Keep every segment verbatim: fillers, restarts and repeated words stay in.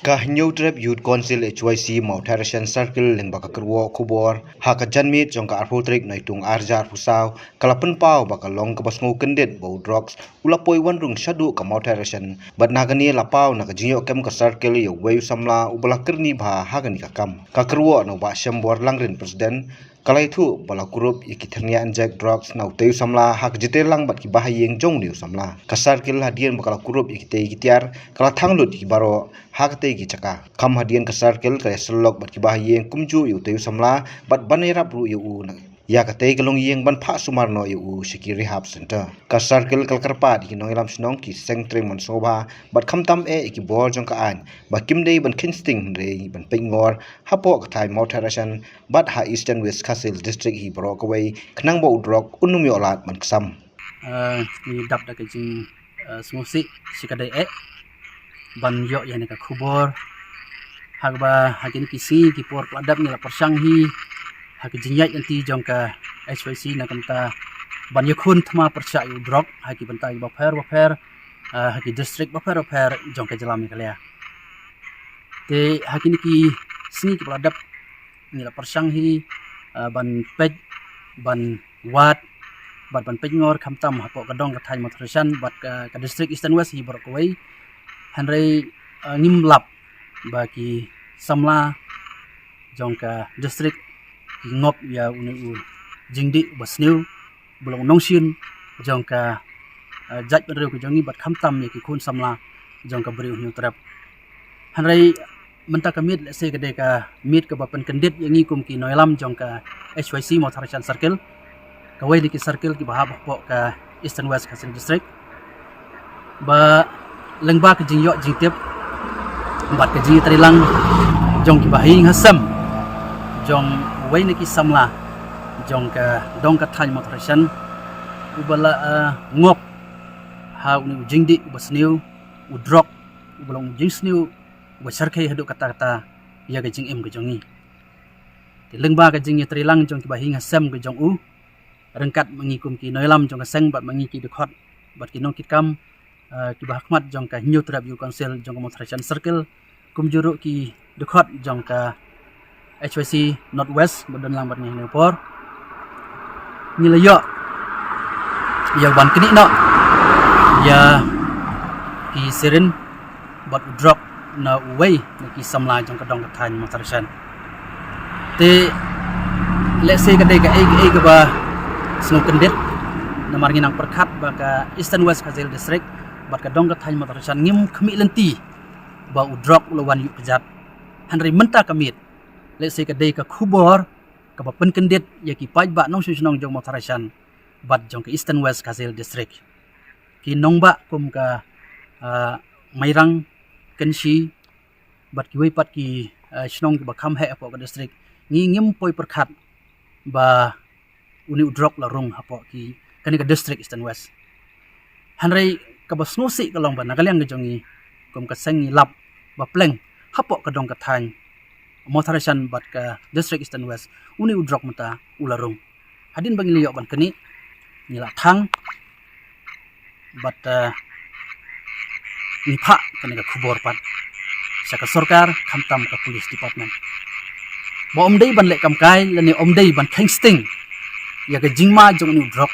Ka Hynñiewtrep Youth Council H Y C Mawthadraishan Circle lyngba ka kyrwoh khubor ha ka janmiet jong ka arphew tarik Naitung arhajar arphew saw ka la pynpaw ba ka long kaba sngewkyndit ba u drugs u la poi wan rung shaduh ka Mawthadraishan bad na kane la paw na ka jingïoh kem ka circle ïa uwei u samla uba la kyrni bha ha kane ka kam. Ka kyrwoh na u Bah Shembor Langrin, President, ka la ïathuh ba la kurup ïa ki thyrniang injek drugs na utei u samla ha ka jingtreilang bad ki bahaïing jong une u samla. Ka circle hadien ba ka la kurup ïa kitei ki tiar ka la thang lut ïa ki baroh ha katei ki jaka. Kham hadien ka circle ka la ïasyllok bad ki bahaïing kumjuh ïa utei u samla bad ban ïarap ruh ïa u na ïa katei ka longïing ban phah sumar noh ïa u sha ki rehab center. Ka circle ka la kyrpad ïa ki nongïalam shnong, ki seng trei mon sngewbha bad khamtam eh ïa ki bor jong ka aiñ ba kim dei ban kheiñ sting hynrei ban peitngor hapoh ka thaiñ Mawthadraishan bad ha Eastern West Khasi Hills District hi baroh kawei khnang ba u drok un ym ïoh lad ban ksam. Eh, ngi dap da ka jing, eh, sngewsih shi ka dei eh ban ïoh ïa kane ka khubor. Ha kaba ha kine ki sngi ki por ka la dap ngi la pyrshang hi ha ka jingïaid lynti jong ka H Y C na ka bynta ban ïakhun thma pyrshah ïa u drok ha ki bynta kiba pher bapher, eh, ha ki district bapher bapher jong ka jylla Meghalaya. Te ha kine ki sngi kiba la dap ngi la pyrshang hi, eh, ban peit, ban wad bad ban peitngor khamtam hapoh ka dong ka thaiñ Mawthadraishan bad ka, ka district Eastern West hi baroh kawei. Hynrei, eh, ngim lap ba ki samla jong ka district ki ngop ïa une u jingdih uba sniew, ba long u nongshun jong ka, eh, jaitbynriew ka jong ngi bad khamtam ïa ki khun samla jong ka Bri u Hynñiewtrep. Hynrei mynta ka miet lehse ka dei ka miet kaba pynkyndit ïa ngi kum ki nongïalam jong ka H Y C Mawthadraishan Circle, kawei na ki circle kiba hap hapoh ka Eastern West Khasi Hills District, ba lyngba ka jingïoh jingtip bad ka jingtreilang jong ki bahaïing hasem jong uwei na ki samla jong ka dong ka thaiñ Mawthadraishan uba la, eh, ngop ha une u jingdih uba sniew, u drok uba long u jingsniew uba shyrkhei haduh katta katta ïa ka jingim ka jong ngi. Te lyngba ka jingïatreilang jong ki bahaïing hasem ka jong u, ryngkat ma ngi kum ki nongïalam jong ka seng bad ma ngi ki dkhot bad ki nongkitkam, eh, kiba ha khmat jong ka Hynñiewtrep Youth Council jong ka Mawthadraishan Circle, kumjuh ruh ki dkhot jong ka H Y C North West ba don lang bad ngi ha kane ka por, ngi la ïoh ïa ban knieh noh ïa ki sirin bad u drok na uwei na ki samla jong ka dong ka thaiñ Mawthadraishan. Te lehse ka dei kaei kaei kaba sngewkyndit, namar ngi nang pyrkhat ba ka Eastern West Khasi Hills District bad ka dong ka thaiñ Mawthadraishan ngim khmih lynti ba u drok u la wan ïuh kjat. Hynrei mynta ka miet lehse ka dei ka khubor kaba pynkyndit ïa ki paidbah nongshong shnong jong Mawthadraishan bad jong ka Eastern West Khasi Hills District. Ki nongbah kum ka, ah, Mairang, Kynshi bad kiwei pat ki, ah, shnong kiba kham heh hapoh ka district, ngi ngim poi pyrkhat ba une u drok la rung hapoh ki, kane ka district Eastern West. Hynrei kaba sngewsih ka long ba na ka liang ka jong ngi kum ka seng ngi lap ba pleng hapoh ka dong ka thaiñ Mawthadraishan bad ka district Eastern West une u drok mynta u la rung. Hadien ba ngi la ïoh ban knieh, ngi la thang bad, eh, ngi phah kane ka khubor pat sha ka sorkar khamtam ka police department, ba ym dei ban leh kam kai lane ym dei ban kheiñ sting ïa ka jingma jong une u drok.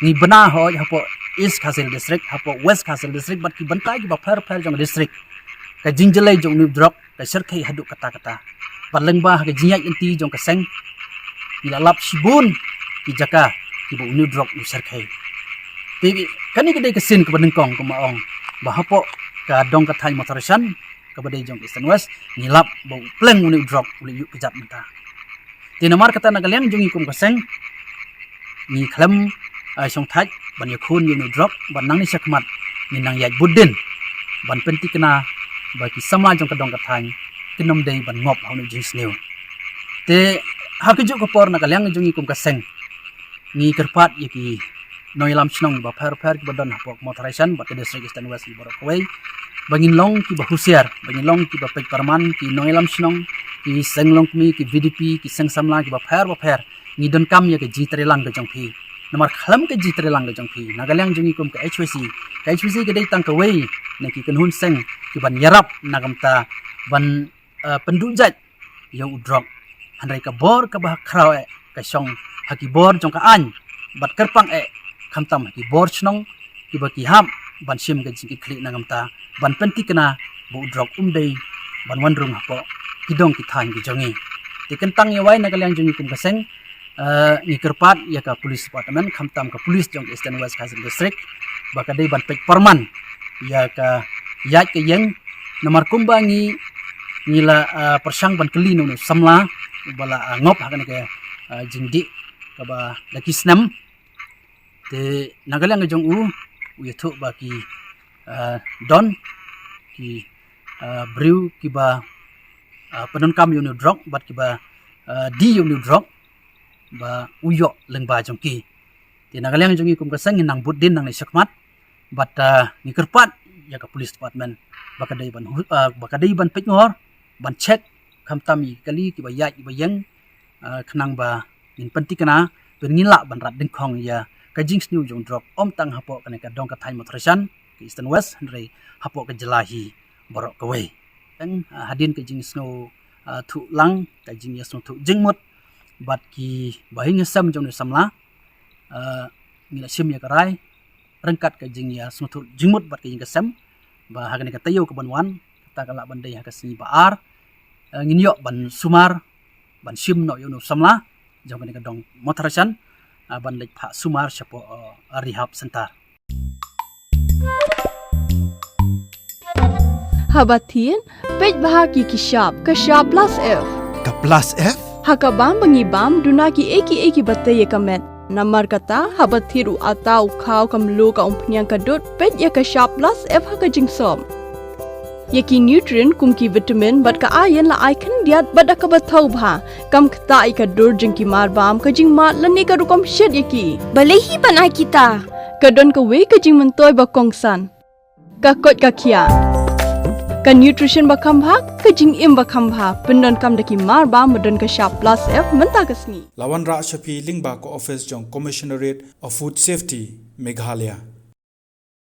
Ngi bna hoi hapoh East Khasi Hills District, hapoh West Khasi Hills District bad ki bynta kiba pher pher jong ka district, ka jingjyllei jong une u drok ka shyrkhei haduh katta katta. Bad lyngba ha ka jingïaid lynti jong ka seng, ngi la lap shibun ki jaka kiba une u drok u shyrkhei. Te kane ka dei ka sien kaba nyngkong, kumba ong, ba hapoh ka dong ka thaiñ Mawthadraishan kaba dei jong ka Eastern West, ngi lap ba u pleng une u drok u la ïuh kjat mynta. Te namar kata na ka liang jong ngi kum ka seng, ngi khlem, ah, shongthait ban ïakhun ïa une u drok, bad nangne shakhmat ngin nang ïaid bud dien ban pynthikna ba ki samla jong ka dong ka thaiñ kin ym dei ban ngop ha une u jingsniew. Te ha kajuh ka por na ka liang jong ngi kum ka seng, ngi kyrpad ïa ki nongïalam shnong ba pher pher kiba don hapoh Mawthadraishan bad ka district Eastern West hi baroh kawei, ba ngin long kiba husiar, ba ngin long kiba peit pyrman, ki nongïalam shnong, ki seng longkmie, ki V D P, ki seng samla kiba pher ba pher, ngi donkam ïa ka jingtreilang ka jong phi. Namar khlem ka jingtreilang ka jong phi, na ka liang jong ngi kum ka H Y C, ka H Y C ka dei tang kawei na ki kynhun seng kiban ïarap na ka bynta ban, eh, pynduh jait ïa u drok. Hynrei ka bor kaba khraw eh ka shong ha ki bor jong ka aiñ bad kyrpang eh khamtam ha ki bor shnong kiba ki hap ban shim ka jingkitkhlieh na ka bynta ban pynthikna ba u drok um dei ban wan rung hapoh ki dong ki thaiñ ki jong ngi. Te kyntang ïa wai na ka liang jong ngi kum ka seng, eh, ngi kyrpad ïa ka police department khamtam ka police jong ka Eastern West Khasi Hills District ba ka dei ban peit pyrman ïa ka ïaid ka ïeng, namar kumba ngi, ngi la, eh, pyrshang ban kylli na u samla uba la, eh, ngop ha kane ka, eh, jingdih kaba da ki snem. Te na ka liang jong u, u ïathuh ba ki, eh, don ki, eh, briew kiba, eh, pyndonkam ïa une u drok bad kiba, eh, die ïa une u drok ba u ïoh lyngba jong ki. Te na ka liang jong ngi kum ka seng ngi nang bud dien nangne shakhmat bad, eh, ngi kyrpad ïa ka police department ba ka dei ban hu-, eh, ba ka dei ban peit ngor, ban check khamtam ïa ki kali kiba ïaid kiba ïeng, eh, khnang ba ngin pynthikna, pynngin lah ban rat dyngkhong ïa ka jingsniew jong u drok ym tang hapoh kane ka dong ka thaiñ Mawthadraishan, ka Eastern West, hynrei hapoh ka jylla hi baroh kawei. Tang, eh, hadien ka jingsngew, eh, thuh lang, ka jingïasngewthuh jingmut bad ki bahaïing hasem jong une u samla, eh, ngi la shim ïa ka rai ryngkat ka jingïasngewthuh jingmut bad ka ïing ka sem ba ha kane ka taïew kaban wan, kata ka lah ban dei ha ka sngi ba ar, eh, ngin ïoh ban sumar, ban shim noh ïa une u samla jong kane ka dong Mawthadraishan, eh, ban leit phah sumar shapoh, eh, rehab center. Haba thied, peit bha ki ki shap, ka shap plus F. Ka plus F? Ha ka bam ba ngi bam, duna kiei kiei kiba tei ïa ka met. Namar kata, haba thied u atta, u khaw, ka mluh, ka umphniang, ka dud, peit ïa ka shap plus F ha ka jingsop. Ïa ki nutrient kum ki vitamin bad ka iron la ai khyndiat bad da kaba thaw bha. Kam ktah ïa ka dur jong ki marbam, ka jingmad lane ka rukom shet ïa ki. Balei hi ban ai kita? Ka don kawei ka jingmyntoi ba kongsan. Ka koit ka khiah. Ka nutrition ba kham bha, ka jingim ba kham bha. Pyndonkam da ki marbam ba don ka shap plus F mynta ka sngi. La wanrah sha phi lyngba ka office jong Commissionerate of Food Safety, Meghalaya.